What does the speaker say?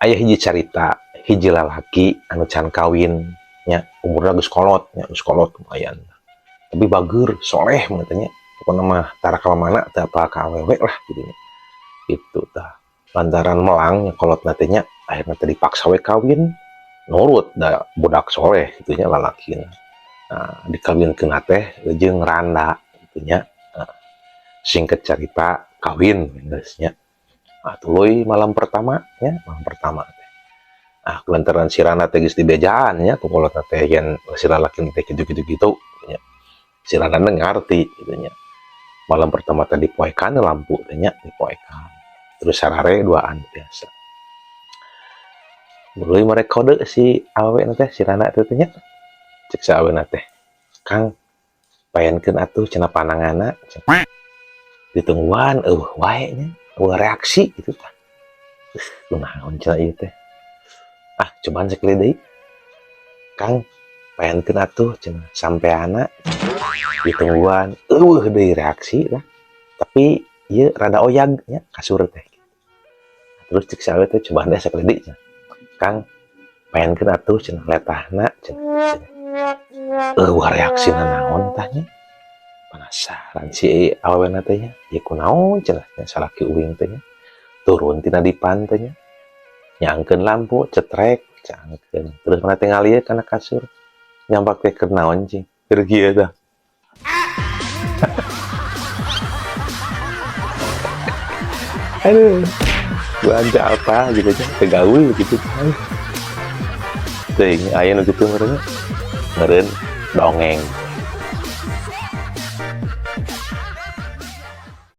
Aya hiji carita hiji lalaki anu can kawin nya, umurna geus kolot nya, geus kolot lumayan, tapi bager, soleh nya. Pokokna mah tara ka mana, teu apal ka awewe lah gitu nya. Itu tah lantaran melang nya kolotna teh nya, akhirna teh dipaksa we kawin, nurut da budak soleh gitu nya lalakina. Nah, dikawinkeun teh jeung randa gitu nya. Nah, singkat cerita kawin geus nya. Nah, tuluy malam pertama nya, malam pertama teh. Ah, lantaran si randa teh geus dibejaan nya ku kolotna teh yen si lalaki teh kitu-kitu kitu nya. Si randa ngarti gitu nya. Malam pertama teh dipoekan lampu teh nya, dipoekan. Terus sarare duaan biasa. Mulai mereka kode si awewe teh, si randa teh nya. Cek si awewe teh, "Kang, paenkeun atuh," cenah, "pananganna." Ditungguan euweuh wae nya, euweuh reaksi gitu tah. Kunaon cenah ieu teh. Ah, cobaan sekali deui. "Kang, paenkeun atuh," cenah, "sampeana." Ditungguan euweuh deui reaksi lah. Tapi ieu rada oyag nya kasur teh. Terus cek si awewe teh, "Cobaan deh sekali deui," cenah. "Kang, paenkeun atuh," cenah, "letahna," cenah. Euweuh reaksina naon tah nya. Penasaran si awewena teh nya, ieu kunaon cenah nya salaki uing teh nya. Turun tina dipan teh nya. Nyangkeun lampu cetrek, cangkeun. Terus mana teh ngalieu kana kasur. Nyampak teh keur naon cing? Keur kieu tah. Aduh, belanja apa gitu aja, kegaul gitu. Teuing aya nu kitu meureun. Meureun dongeng.